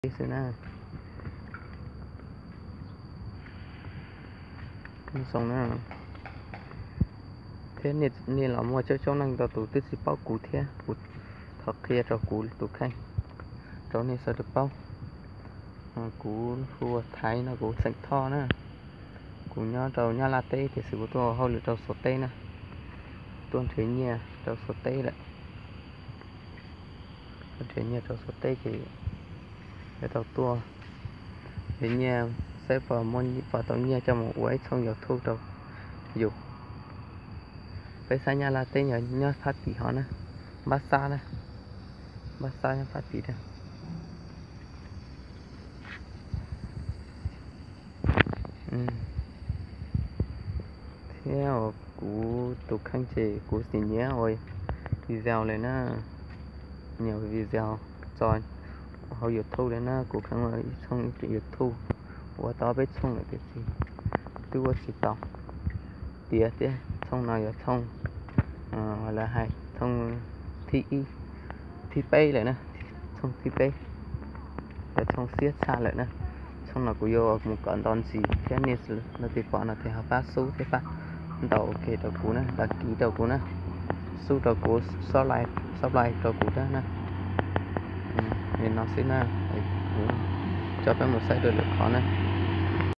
xwb na. Zoo na. Thiab nej los muaj coob coob leej ntau tus twb tsis paub kuv thiab, kuv thov qhia rau kuv tus kheej rau nej sawv daws paub. Kuv hu ua Thaiv no, kuv xeem Thoj na. Kuv nyob rau Nyab Laj teb tiam sis kuv tuaj ua hauj lwm rau Suav teb na. Tuaj nrhiav nyiaj rau Suav teb lawm. Tuaj nrhiav nyiaj rau Suav teb ces yuav tau tuaj nrhiav nyiaj saib puas muaj, puas tau nyiaj coj mus ua ib tshooj YouTube rau yus. Peb sab Nyab Laj teb yog nyob Phab Pis hov na, Npab Xab na, Npab Xab nyob Phab Pis na. Thiab uas kuv tus kheej ces kuv tsis nyiam ua video li na, nyiam video tso hauv YouTube li na. Kuv kheev ua ib tshooj YouTube, ua tau peb tshooj lawm tiam sis twb ua tsis tau tiav thiab. Tshooj no yog tshooj, lawv hais tshooj thib ib, thib peb lawm na, tshooj thib peb, yog tshooj xiab tshaj lawm na. Tshooj no kuv yuav mus kom nto ntsis thiab nej leej twg pom no ces ho pab sub thiab pab ntaus OK rau kuv na, đăng ký rau kuv na, sub rau kuv, subscribe rau kuv thiab na. Li no xwb na, kuv coj peb mus saib dua lwm qhov na.